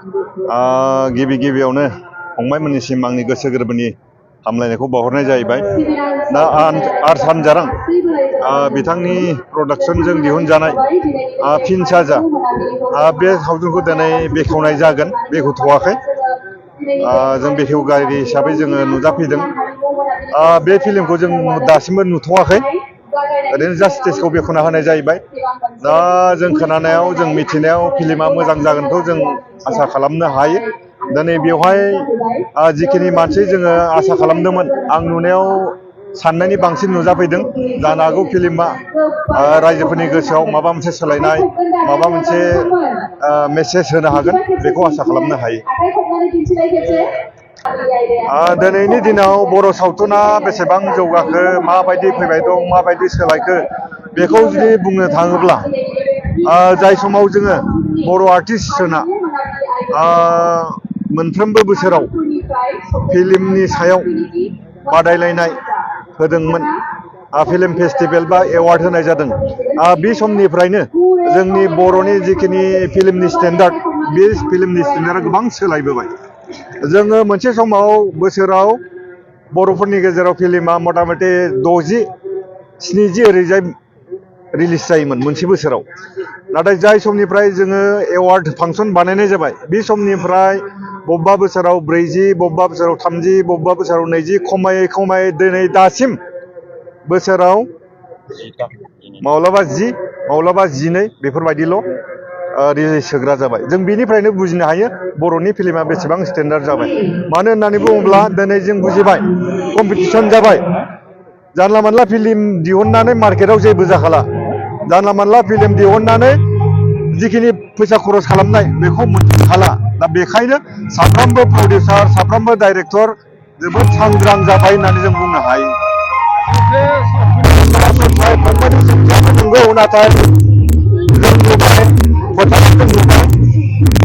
गिबि गिबियावनो फंबायमोननिसिम आंनि गोसो गोरबोनि हामलायनायखौ बावहरनाय जाहैबाय। दा आर्ट्स हानजारां बिथांनि प्रडाक्शनजों दिहुनजानाय फिन साजा बे सावथुनखौ दिनै बेखेवनाय जागोन, बेखेवथ'वाखै। जों बेखेवगिरि हिसाबै जोङो नुजाफैदों। बे फिल्मखौ जों दासिमबो नुथ'वाखै, ओरैनो जास्ट स्टेजखौ बेखेवना होनाय जाहैबाय। दा जों खोनानायाव, जों मिथिनायाव फिल्मा मोजां जागोनखौ जों आसा खालामनो हायो। दिनै बेवहाय जिखिनि मानसि जोङो आसा खालामदोंमोन, आं नुनायाव साननायनि बांसिन नुजाफैदों। जानो हागौ फिल्मा रायजोफोरनि गोसोआव माबा मोनसे सोलायनाय, माबा मोनसे मेसेज होनो हागोन, बेखौ आसा खालामनो हायो। दिनैनि दिनाव बर' सावथुना बेसेबां जौगाखो, माबायदि फैबाय दं, माबायदि सोलायखो, बेखौ जुदि बुंनो थाङोब्ला जाय समाव जोङो बर' आर्टिस्टफोरना मोनफ्रोमबो बोसोराव फिल्मनि सायाव बादायलायनाय होदोंमोन, फिल्म फेस्टिभेल बा एवार्ड होनाय जादों, बे समनिफ्रायनो जोंनि बर'नि जिखिनि फिल्मनि स्टेन्डार्ड, बे फिल्मनि स्टेन्डार्डआ गोबां सोलायबोबाय। जोङो मोनसे समाव बोसोराव बर'फोरनि गेजेराव फिल्मा मथा मथि 60-70 ओरैजाय रिलिज जायोमोन मोनसे बोसोराव। नाथाय जाय समनिफ्राय जोङो एवार्ड फांसन बानायनाय जाबाय, बे समनिफ्राय बबेबा बोसोराव 40, बबेबा बोसोराव 30, बबेबा बोसोराव 20, खमायै खमायै दिनै दासिम बोसोराव माब्लाबा 10, माब्लाबा 12 बेफोरबायदिल' रिलिज होग्रा जाबाय। जों बेनिफ्रायनो बुजिनो हायो बर'नि फिल्मा बेसेबां स्टेन्डार्ड जाबाय। मानो होननानै बुङोब्ला दिनै जों बुजिबाय कम्पिटिसन जाबाय। जानला मानला फिल्म दिहुननानै मार्केटाव जेबो जाखाला। जानला मानला फिल्म दिहुननानै जिखिनि फैसा खरस खालामनाय बेखौ मोनहाला। दा बेखायनो साफ्रोमबो प्रडिउसार, साफ्रोमबो डाइरेक्टर जोबोद सांग्रां जाबाय होननानै जों बुंनो हायो। नंगौ, नाथाय जों नुबाय, फोथारखौ नुबाय,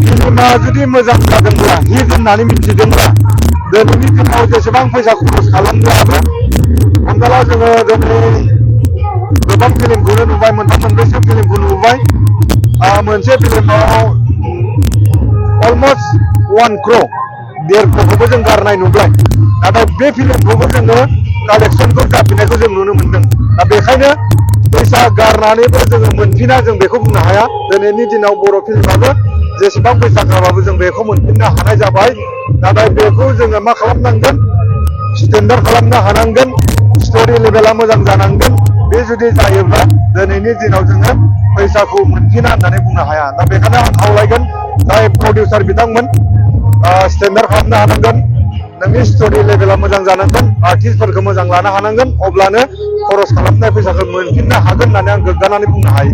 फिल्मा जुदि मोजां जादोंब्ला, हिट होननानै मिथिदोंब्ला, दिनैनि दिनाव जेसेबां फैसा खरस खालामब्लाबो, हमना ला जोङो दिनै गोबां फिल्मखौनो नुबाय, मोनथाम मोनब्रैसो फिल्मखौ नुबाय। मोनसे फिल्माव अलमस्ट 1 crore, 1.5 crore जों गारनाय नुबाय। नाथाय बे फिल्मखौबो जोङो कालेक्सनखौ जाफिननायखौ जों नुनो मोनदों। दा बेखायनो फैसा गारनानैबो जोङो मोनफिना, जों बेखौ बुंनो हाया। दिनैनि दिनाव बर' फिल्माबो जेसेबां फैसा गारबाबो जों बेखौ मोनफिननो हानाय जाबाय। नाथाय बेखौ जोङो मा खालामनांगोन, स्टेन्डार्ड खालामनो हानांगोन, स्ट'रि लेभेला मोजां जानांगोन। बे जुदि जायोब्ला दिनैनि दिनाव जोङो फैसाखौ मोनफिना होननानै बुंनो हाया। दा बेखायनो आं खावलायगोन जाय प्रडिउसार बिथांमोन, स्टेन्डार्ड खालामनो हानांगोन, नोंनि स्ट'रि लेभेला मोजां जानांगोन, आर्टिस्टफोरखौ मोजां लानो हानांगोन, अब्लानो खरस खालामनाय फैसाखौ मोनफिननो हागोन होननानै आं गोग्गानानै बुंनो हायो।